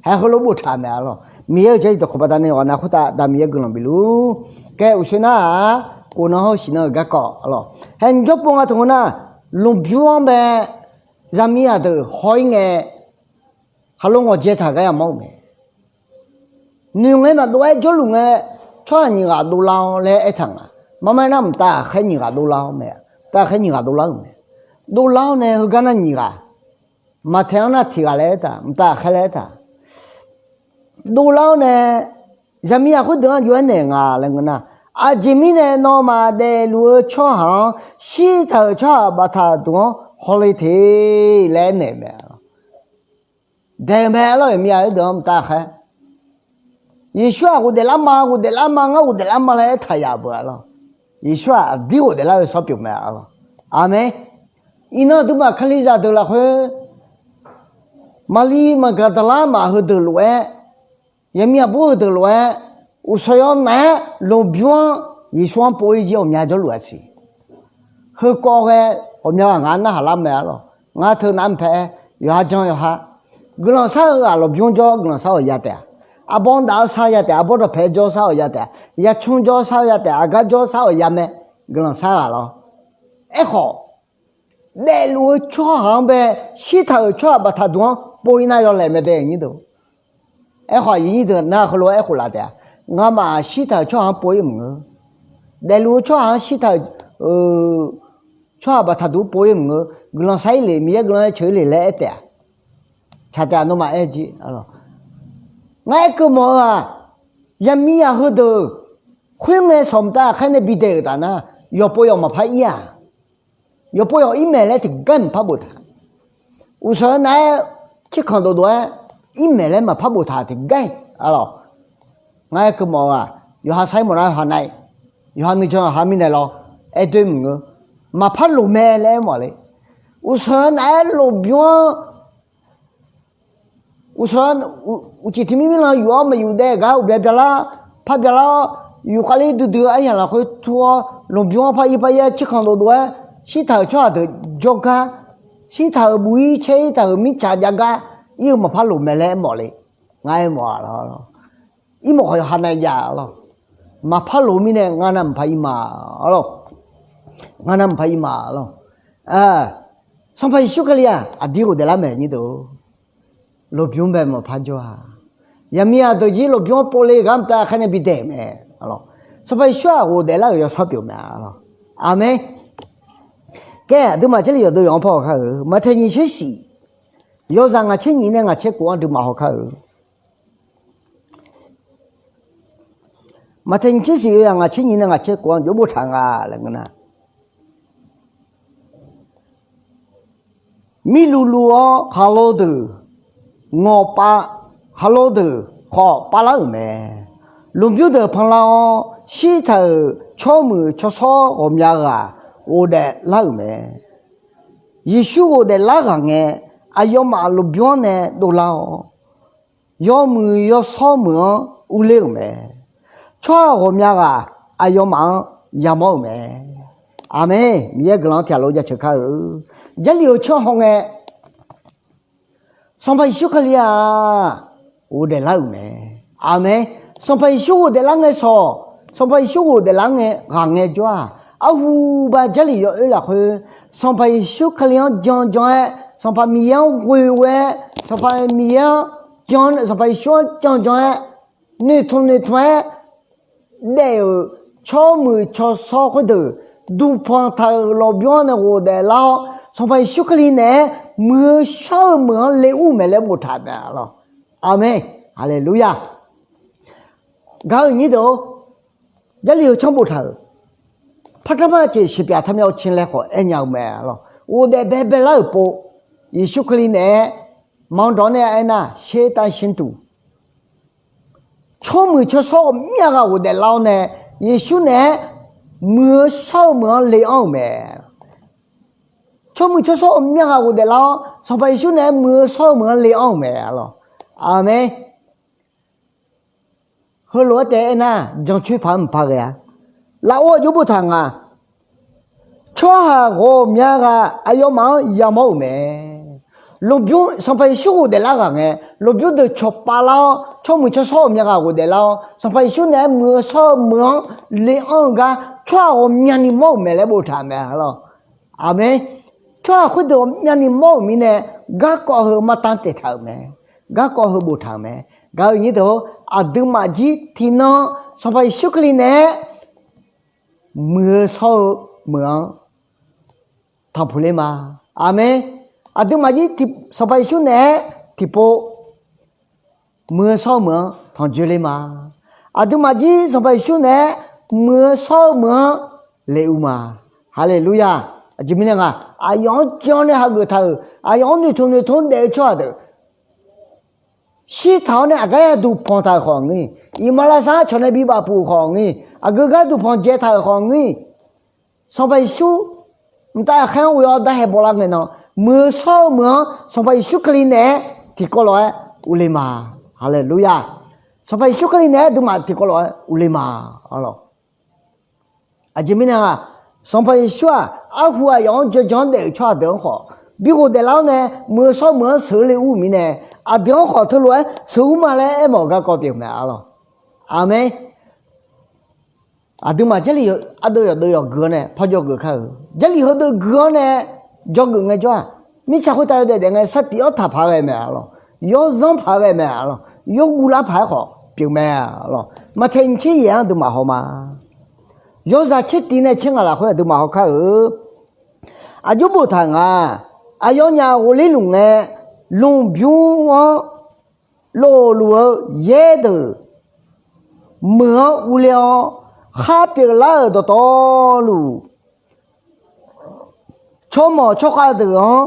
Haeq heulof boftaq mae arlawq. Miqyaer-euq Jarlif dawqkawq baqdanae yawqghaq nav khoertav Aqda Miqyaer guiqlanq bifluf. Kae uqshoe nar-aq, kof nan hawr-eu siqnan-euq garkawv arlawq. Haeq nymr jawr pov nga taq ngeur nar, lmqbymr-anr bae zaqmiqzaq deuq haw-ir ngae, khaqlo ngawqjae taq gar yamawr-euq mae. Noeqngae maqdov-aer jawrluf ngae, tsawrhaq nyiq ghaq dovlar-awr laer aertaq nga. Marmaer nar mqtav ghaqkhaer nyiq ghaq dovlar-awr mae. Mqtav ghaqkhaer nyiq ghaq dovlar-euq mae. Dovlar-awr nae heugar nar nyiq ghaq, maqtaeq-anr nar tiq ghaq laer aertaq, mqtav ghaqkhaer laer aertaq. Dovlar-awr nae, zaqmiqzaq khoerdeuq-anr jov-aer naeq nga laer ngeur nar, Aqjeq mirnae nawmaf daefluf-eu tsawrhaq-anr shirtaq-euq tsawrhaq baftaq duq-anr hawle teq laer aernaeq mae. Daeq-eu mae arlawq, zaqmiqzaq khoerdeuq-anr mqtav ghaqkhaer. Yeqsur-aq ghofdaef lar ma, ghofdaef lar ma, ngar ghofdaef lar ma laer aertaq yaf beu arlawq. Yeqsur-aq aqdir ghofdaef lar-eu yawsanr pyeuf mae arlawq. Aqmeq. Iqnan aqduimaf Kalizaq deuq lafkhoer, Maqlir Maqgaqdaqlar maf heudeuq lof-aer, yaqmiq aqbur heudeuq lof-aer, uqshawq yawnav-aer lmqbymr-anr Yeqsur-anr pov-ir jir ghawqmya jawrluf-a siq. Heukawv ghae ghawqmya ghaq ngar narhaq lar mae arlawq. Ngar teu nav mqpae-aer yawqha jan yawqha, guiqlanq shar-eu ghaq lmqbymr jawr guiqlanq shar-awq ya taef-a. Arbawr daf-awr shar ya taef-a. Arbawr dawqpae jawr shar-awq ya taef-a. Yacmr jawr shar ya taef-a. Aqgar jawr shar-awq ya mae. Guiqlanq shar ghaq lawr. Aerkhawf, daefluf-eu tsawrhaq-anr bae shirtaq-euq tsawrhaq baftaq duq-anr pov-ir nar yawlaeq mae dae nyir deuq. Aerkhawf aqyuif nyir deuq nar heulof-aer aerkhof laf taef-a. Ngamaf shirtaq-euq tsawrhaq-anr pov-ir maqngeur. Daefluf-eu tsawrhaq-anr shirtaq-euq tsawrhaq baftaq duq-anr pov-ir maqngeur. Guiqlanq shar-ir le, Miqyaer guiqlanq-aer ceuq-ir le laer aer taef-a. Tsaq taef-a nawmaf aer jir. Ngar aerkeuv mawf-eu-aq, yaqmiqzaq heudeuq khoerngae sanqbof mqtav ghaqkhaer nae bidaeq-euq taf nar, yawqpov yawq maqpar ir-aq. Yawqpov yawq ir maeq laer tiqgar maqpar boftaq. Uqshawq-eu nav-aer cirkanq dovdov-aer ir maeq laer maqpar boftaq tiqgar-iq arlawq. Ngar aerkeuv mawf-eu-aq, yawqha sar-ir mawf nar yawqha nav-iq, yawqha nuijan yawqha mirnae lawr, aer doer maqngeur. Maqpar loq mae laer aer mawf le. Uqshawq-eu nav-aer lmqbymr-anr uqshawq-eu uqcif tiq mir mirlan yuf-awr maqyuf daef gar uqbya byalar, par byalar-awr, yufkhav ler duidui-eu aryamq lafkhoer tur-awr lmqbymr-anr par ir par ir-aer cirkanq dovdov-aer, shirtaq-euq tsawrhaq deuq jawrgar, shirtaq-euq buq-ir caer-ir taq-euq mirtsaq jav gar ir-eu maqpar loq mae laer aer mawf le. Ngar aer mawf-a lawr. Ir mawf khawf yawqha nav-iq jav lawr. Maqpar loq mirnae ngar nav maqpar ir ma lawr. Ngar nav maqpar ir ma lawr. Sanqpaq Yeqsur Kali-aq aqdir ghofdaef lar mae nyir deuq. Lmqbymr bae maqpar jawr-a. Yaqmiqzaq deuq jir lmqbymr-anr pov le gar mqtav ghaqkhaer nae bidaeq mae. Sanqpaq Yeqsur-aq ghofdaef lar-euq yawsanr pyeuf mae lawr. Aqmeq. Kae aqduimaf Jarlif yawqdeuq yawq-anr par hawkar-euq Maqtaeq nyiq tser shif, yawzaq ngaq tser nyiq nae ngaq tser kof-anr aqduimaf hawkar-euq. Maqtaeq nyiq tser shif, yawzaq ngaq tser nyiq nae ngaq tser kof-anr jov boftaq nga laer ngeur nar, mirluvluv-awr khaqlo deuq ngawqpav, khaqlo deuq khawf pavlar-euq mae. Lmqbymr deuq panlar-awr shirtaq-euq tsawrmuiq tsawrshawr ghawqmya ghaq ghofdaef lar-euq mae. Yeqsur ghofdaef lar ghaq ngae, aqyawfmaf lmqbymr-anr nae dovlar-awr, yawmuiq yawshawr meuq-anr urler-euq mae. Tsawrhaq ghawqmya ghaq aqyawfmaf-anr yamawr-euq mae. Aqmeq. Miqyaer guiqlanq-anr tiqghaq lof jaceuq kar-eu. Jarlif-euq tsanr hawngae, Sanqpaq Yeqsur Kali-aq ghofdaef lar-euq mae. Aqmeq. Sanqpaq Yeqsur ghofdaef lar ngae shawq, Sanqpaq Yeqsur ghofdaef lar ngae ghaq ngae jawr-aq, arhu ba Jarlif yawoer lafkhoer Sanqpaq Yeqsur Kali-anr jan jan-aer, Sanqpaq Miqyaer-anr ghoe ghoe-aer, Sanqpaq Miqyaer-anr jan, Sanqpaq Yeqsur-anr jan jan-aer, noeqtmq noeqtmq-aer daef-euq tsawrmuiq tsawrshawr khoerdeuq duqpanq taq-euq lmqbymr-anr nae ghofdaef lar-awr, Sanqpaq Yeqsur Kali naeq-aer muiq-eu shawr-eu meuq-anr le ur-eu mae laer boftaq mae lawq. Aqmeq. Haleluya. Gaq-eu nyir deuq-or, Jarlif heu tsanr boftaq-euq, partanrma ceq sheuqpyaq tanmya-eu cin laer khawf aernya-eu mae lawq. Ghofdaef baebae lar-euq pov, Yeqsur Kali naeq-aer manq dawq nae aernar, shertav shintuq tsawrmuiq tsawrshawr ghawqmya ghaq ghofdaef lar-awr nae, Yeqsur naeq-aer muiq-eu shawr-eu meuq-anr le anr-euq mae. Tsawrmuiq tsawrshawr ghawqmya ghaq ghofdaef lar-awr, Sanqpaq Yeqsur naeq-aer muiq-eu shawr-eu meuq-anr le anr-euq mae lawq. Aqmeq. Heulof-aer taef-aer aernar, jancoer paq-anr mqpar ghae-a. Lafov aqjox boftaq nga. Tsawrhaq ghawqmya ghaq aqyawfmaf-anr yamawr-euq mae. Lmqbymr Sanqpaq Yeqsur ghofdaef lar ghaq ngae, lmqbymr deuq cawqpav lar-awr, tsawrmuiq tsawrshawr ghawqmya ghaq ghofdaef lar-awr, Sanqpaq Yeqsur naeq-aer muiq-eu shawr-eu meuq-anr le anr-eu gar tsawrhaq ghawqmyani mawr-euq mae laer boftaq mae lawq. Aqmeq. Tsawrhaq khoerdeuq ghawqmyani mawr-euq mirnae, garkawv heu martanr taeqtaq-euq mae. Garkawv heu boftaq-euq mae. Gaq-eu nyir deuq-or, aqduimaf jir tiqnan Sanqpaq Yeqsur Kali naeq-aer muiq-eu shawr-eu meuq-anr tanqpuq ler ma. Aqmeq. Aqduimaf jir Sanqpaq Yeqsur naeq-aer tiqpov muiq-eu shawr-eu meuq-anr tanqjoe ler ma. Aqduimaf jir Sanqpaq Yeqsur naeq-aer muiq-eu shawr-eu meuq-anr le ur ma. Haleluya. Aqjeq mirnae nga, aqyawf-anr jan nae hageuf taq-euq, aqyawf-anr noeqtmq noeqtmq-anr daef-eu tsawrhaq deuq, shirtaq-awr nae aqgar yar duqpanq taq-euq khawf ngir, iqmalavshav-anr cawq nae bibaf puf-euq khawf ngir, aqgeu gar duqpanq jae taq-euq khawf ngir, Sanqpaq Yeqsur mqtav aqkhaer-anr ghoe-awr darhae bawlar ngae nan, muiq-eu shawr-eu meuq-anr Sanqpaq Yeqsur Kali naeq-aer tiqkawv lof-aer urle ma. Haleluya. Sanqpaq Yeqsur Kali naeq-aer aqduimaf tiqkawv lof-aer urle ma. Arlawq. Aqjeq mirnae nga, Sanqpaq Yeqsur-aq, arhu aqyawf-anr janjan-anr daef-euq tsawrhaq deuq-anr khawf bi ghofdaef lar-awr nae, muiq-eu shawr-eu meuq-anr sheuq-eu le ur-euq mirnae, aqdui-anr khawf teulof-aer sheuq ur ma laer aermawf-euq garkawv pyeuf mae. Arlawq. Aqmeq. Aqduimaf Jarlif ardeuv yawqdeuv yawqgui-awr nae parjawr geuf kar-euq, Jarlif heudeuv gui-awr nae jawrgeuf ngaejawr-aq, mirtsaq khoertav yawdaef daef ngae sartif-awr taq paq-aer ghae mae. Arlawq. Yawrzanr paq-aer ghae mae. Arlawq. Yawguv lar paq-aer khawf pyeuf mae. Arlawq. Maqtaeq nyiq tser yaeq-anr aqduimaf haw ma. Yawzaq tser tiv nae tser ngaq lafkhoer aqduimaf haw kar-euq. Aqjox boftaq nga. Aqyawfnyaf ghofler luf ngae, lmqbymr-anr lofluf-eu yaer deuq meuq-anr urler-awr, khar pyeuflar-euq dawqtawvluf, tsawrmawq tsawrkhav deuq-anr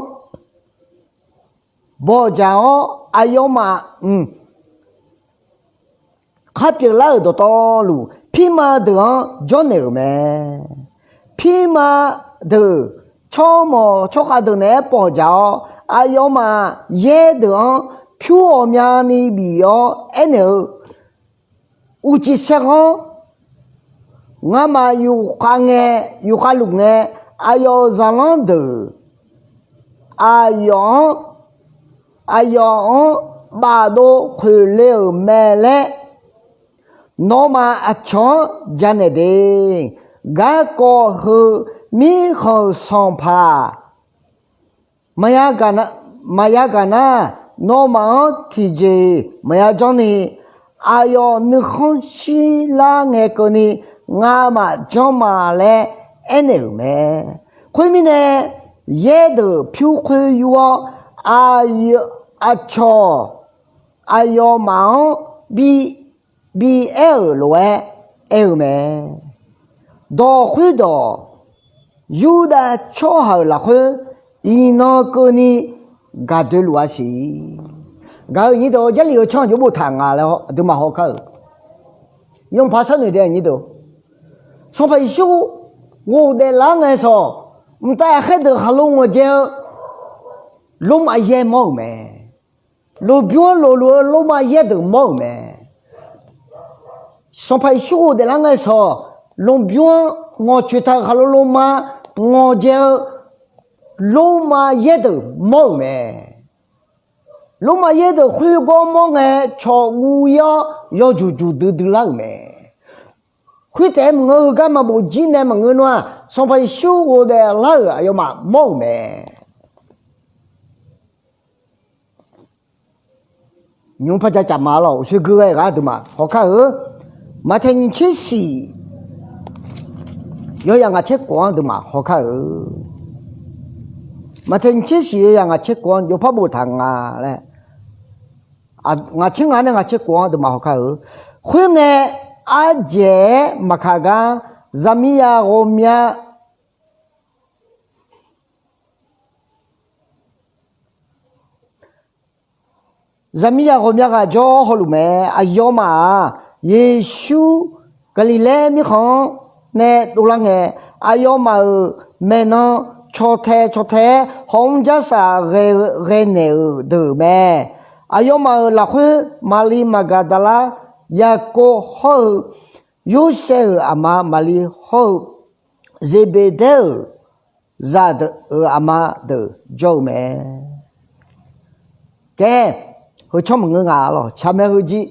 bawqjaq-awr, aqyawfmaf, mq, khar pyeuflar-euq dawqtawvluf, pirma deuq-anr jawrnaeq-euq mae. Pirma deuq, tsawrmawq tsawrkhav deuq naeq-aer bawqjaq-awr, aqyawfmaf yaer deuq-anr pyur ghawqmyani bif-awr aernaeq-eu, uqcif saerghanr, ngamaf yufkhav ngae, yufkhav luf ngae, aqyawf zaqlanr deuq aqyawf-anr, aqyawf-anr bafdov khoeqle-euq mae laer, nawmaf aqcawq-anr janaeq de. Garkawv heu mirkhanq-euq sanqpaq maqya gaq nar, nawmaf-anr tiqjeq maqya janrni, aqyawf nuikhanr shirlar ngae keuvni, ngamaf janr ma laer aernaeq-euq mae. Khoermirnae, yaer deuq pyur khoer yur-awr, aqcawq aqyawfmaf-anr bi bi aer-euq lof-aer aer-eu mae. Dawq khoerdawq Yurdav tsawrhaq-euq lafkhoer iqnan keuvni gaq doe luf-a siq. Gaq-eu nyir deuq, Jarlif heu tsanr aqjox boftaq nga laer-awr aqduimaf haw kar-euq. Yanpaq sharnoeq dae nyir deuq, Sanqpaq Yeqsur ghofdaef lar ngae sawq, mqtav aqkhaer deuq khaqlo ngawqjae-eu lormav yaer mawr-euq mae. Lmqbymr-anr lofluf-eu lormav yaer deuq mawr-euq mae. Sanqpaq Yeqsur ghofdaef lar ngae sawq, lmqbymr-anr ngawqcoeq taq-euq khaqlo lormav ngawqjae-eu lormav yaer deuq mawr-euq mae. Lormav yaer deuq khoergawr mawr ngae, cawq guv-ir-awr yawjuq juq duidui lar-euq mae. Khoertaef-aer maqngeur, heugar maqbof jir nae maqngeur nar-aq, Sanqpaq Yeqsur ghofdaef lar-euq aqyawfmaf mawr-euq mae. Nymr par ja caf ma lawq, uqshoe gui ghae-eu ghaq aqduimaf hawkar-eu, Maqtaeq nyiq tser shiq, yawzaq ngaq tser khof-anr duimaf haw kar-euq. Maqtaeq nyiq tser shif yawzaq ngaq tser khof-anr jov par boftaq nga laer, ngaq tser ngaq nae ngaq tser khof-anr duimaf haw kar-euq. Khoerngae, ardzaeq-aer maqkaq gar, zaqmiqzaq ghawqmya zaqmiqzaq ghawqmya ghaq jawr hawluf mae. Aqyawfmaf-aq, Yeqsur Gaqliqlaer mirkhanq-anr nae dovlar ngae, aqyawfmaf-euq maeqnan caw tae caw tae-aer hawmr jarsaf ghae naeq-euq deuq mae. Aqyawfmaf-euq lafkhoer Maqli Maqgaqdaqlar, Yaqkov hawr-eu Yorsaev-euq aqma Maqli hawr-eu Zeqbeqdaer-euq zaqdeuq-euq aqma deuq jawr-eu mae. Kae, heucanr maqngeur nga lawq, tsaqmae heujir.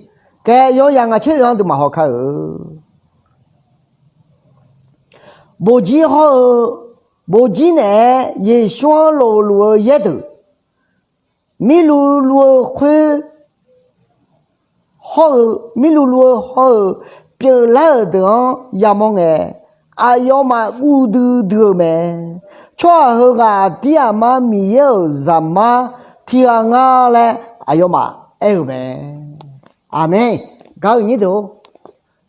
Kae, yawzaq ngaq tser oe-anr duimaf haw kar-euq. Boqjir hawr-eu, boqjir naeq-aer Yeqsur-anr lofluf-eu yaerdeuq, mirluvluv-eu khoer hawr-eu, mirluvluv-eu hawr-eu pyeuflar-euq deuq-anr yamawr ngae, aqyawfmaf guv duidui-eu mae. Tsawrhaq heughaq aqdir aqmar Miqyaer-euq Zaqmar tiqghaq nga laer aqyawfmaf aer-euq mae. Aqmeq. Gaq-eu nyir deuq-or,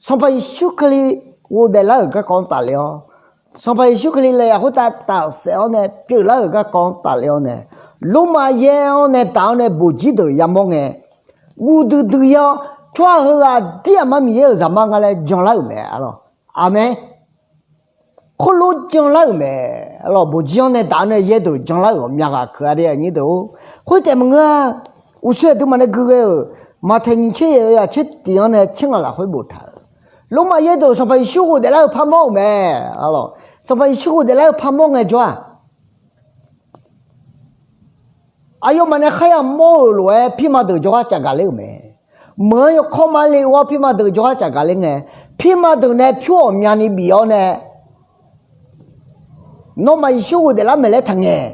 Sanqpaq Yeqsur Kali ghofdaef lar-euq garkawv-anr tafler-awr, Sanqpaq Yeqsur Kali laeq yaf khoertav tafsaef-awr nae pyeuflar-euq garkawv-anr tafler-awr nae, Lormav yaer-anr nae daq-awr nae boqjir deuq yamawr ngae, guv duidui-awr, tsawrhaq heughaq aqdir aqmar Miqyaer-euq Zaqmar nga laer janlar-euq mae. Aqmeq. Khoerlof janlar-euq mae. Lawq, boqjir-anr nae daq-awr nae yaerdeuq janlar-euq ghawqmya ghaq keuq-a de, aqnyir deuq-or. Khoertaef maqngeur-a. Uqshoe aqduimaf nae gui ghae-euq Maqtaeq nyiq tser yaeq-eu yaq tser tiq-anr nae tser ngaq lafkhoer boftaq-euq, Lormav yaerdeuq Sanqpaq Yeqsur ghofdaef lar-eu parmawr-euq mae. Lawq, Sanqpaq Yeqsur ghofdaef lar-eu parmawr ngaejawr-aq, aqyawfmaf nae kharya mawr-euq lof-aer pirma deuq jawrgar caf gaq ler-euq mae. Meuq-anr yawkawr mar le-awr pirma deuq jawrgar caf gaq ler ngae, pirma deuq nae pyur ghawqmyani bif-awr nae, nawmaf Yeqsur ghofdaef lar maeq laer taqngaeq.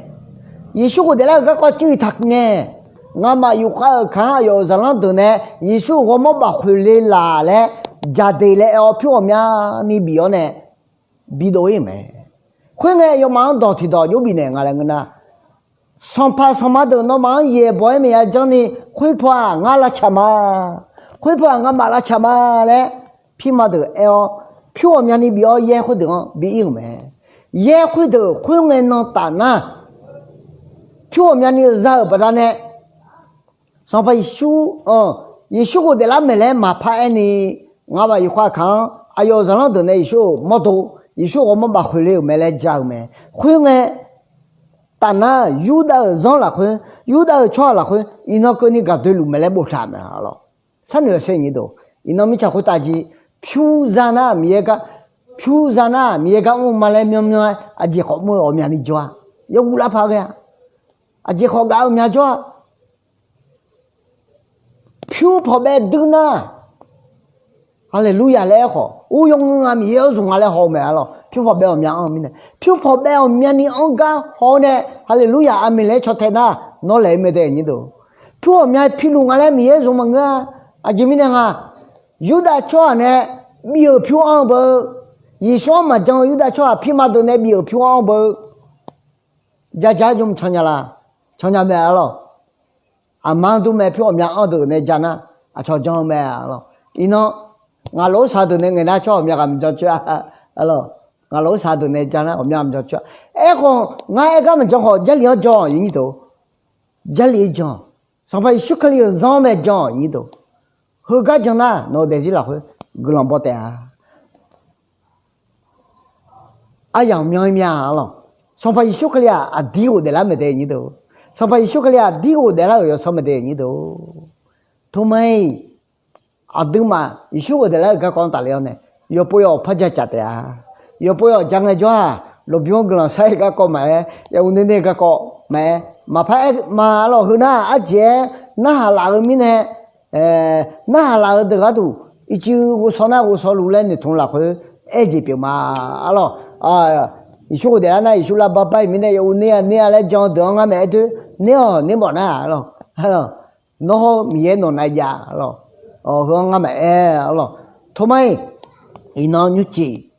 Yeqsur ghofdaef lar-euq garkawv cuiv-iq taqngaeq. Ngamaf yufkhav-euq kaq-anr aqyawf-euq zaqlanr deuq nae Yeqsur ghawrmawr baf khoeq le laq laer jaqdeq laer aer-awr pyur ghawqmyani bif-awr nae bidov-ir-euq mae. Khoerngae yawmaf-anr dawq tiqdawq jov bifnaeq nga laer ngeur nar, sanqpaq sanqma deuq nawmaf-anr yaeqbawq-aer maqya janrni, khoerpaw-aq ngar lavcaq ma. Khoerpaw-aq ngamaf lavcaq ma laer pirma deuq aer-awr, pyur ghawqmyani bif-awr yaer khoerdeuq-anr bi ir-euq mae. Yaer khoerdeuq khoerngae nan taf nar, pyur ghawqmyani za-euq baqdanae, Sanqpaq Yeqsur, Yeqsur ghofdaef lar maeq laer maqpar aerni, ngamaf yufkhav kaq-anr aqyawf-euq zaqlanr deuq nae Yeqsur-euq mawrdo, Yeqsur ghawrmawr baf khoeq le-euq mae laer ja-euq mae. Khoerngae, taf nar Yurdav-euq zanr lafkhoer, Yurdav-euq tsawrhaq lafkhoer iqnan keuvni gaqdoe luf mae laer boftaq mae. Sharnoeq-eu saer nyir deuq, iqnan mirtsaq khoertav jir, pyur za nar Miqyaer gar, pyur za nar Miqyaer gar mr ma laer myanrmyanr-aer aqjeq khawf mr-eu ghawqmyani jawr-a. Yawguv lar paq ghae-a. Aqjeq khawf gaf-eu mya jawr-a. Pyur pawqbaev duir nar, haleluya laer aerkhawf, ur yawngeur nga Miqyaer-anr zmq nga laer haw-eu mae. Arlawq, pyur pawqbaev ghawqmya anr-eu mirnae, pyur pawqbaev ghawqmyani anr gar haw-awr nae, haleluya aqmeq laer caw tae nar, nawr laeq-eu mae dae nyir deuq. Pyur ghawqmya piluf nga laer Miqyaer zmq maqngeur-a. Aqjeq mirnae nga, Yurdav tsawrhaq nae bif-euq pyur anr-eu beu, Yeqsur-anr maqjan-eu Yurdav tsawrhaq pirma deuq nae bif-euq pyur anr-eu beu, jaja jmq cannya la? Cannya mae. Arlawq, aqma-anr dur mae, pyur ghawqmya anr deuq nae ja nar, aqcawq jan-eu mae. Arlawq, iqnan ngaq lof-aer shaq deuq nae ngaeq nar tsawrhaq ghawqmya ghaq maqjan coer-a. Arlawq, ngaq lof-aer shaq deuq nae ja nar ghawqmya maqjan coer-a. Aerkhawf ngar aer gar maqjan khawf, Jarlif-anr jan-awq nyir deuq. Jarlif-aer jan-awq. Sanqpaq Yeqsur Kali-euq zanr mae jan-awq nyir deuq. Heugar jan nar nawq-eu daefzir lafkhoer guiqlanq baw taef-a. Aryamq myan-ir mya-a lawq. Sanqpaq Yeqsur Kali-aq aqdir ghofdaef lar mae dae nyir deuq. Sanqpaq Yeqsur Kali-aq aqdir ghofdaef lar-euq yawsanr mae dae nyir deuq. Toma-iq, aqduimaf Yeqsur ghofdaef lar-euq garkawv-anr tafler-awr nae, yawqpov yawq par ja caf taef-a. Yawqpov yawq ja ngaejawr-aq, lmqbymr-anr guiqlanq shar-ir garkawv maqaer, yav uv ner ner garkawv maqaer, maqpar aer ma. Arlawq, heu nar-aq ardzaeq-aer narhaq laf-eu mirnae, narhaq laf-eu deuq gharduq ircuf ghovshaw nar ghovshaw luf laer noeqtmq lafkhoer aer-eu jeq pyeuf ma. Arlawq, Yeqsur ghofdaef lar nar Yeqsur lar barbar-iq mirnae yav uv ner-a ner-a laer jan-eu deuq-anr ngar maqaer doer. Ner-awq ner mawf nar-aq, arlawq, nawr hawr Miqyaer nawq nav jav-a. Arlawq, heu-anr ngar maqaer. Arlawq, toma-iq, iqnan nymrcif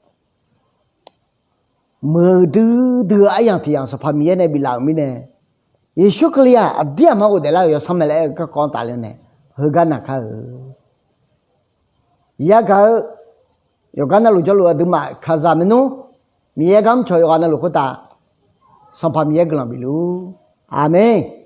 muiqdui dui-eu aryamq tiq yamq Sanqpaq Miqyaer nae biflaf-euq mirnae, Yeqsur Kali-aq aqdir aqma ghofdaef lar-euq yawsanr mae laer aer-eu garkawv-anr tafler nae heugar naqkar-eu. Yagaq-eu yawqgar navluf jawrluf aqduimaf kaqzaq maernmr Miqyaer gar mrcawq yawqghaq navluf khoertav Sanqpaq Miqyaer guiqlanq bifluf-ur. Aqmeq.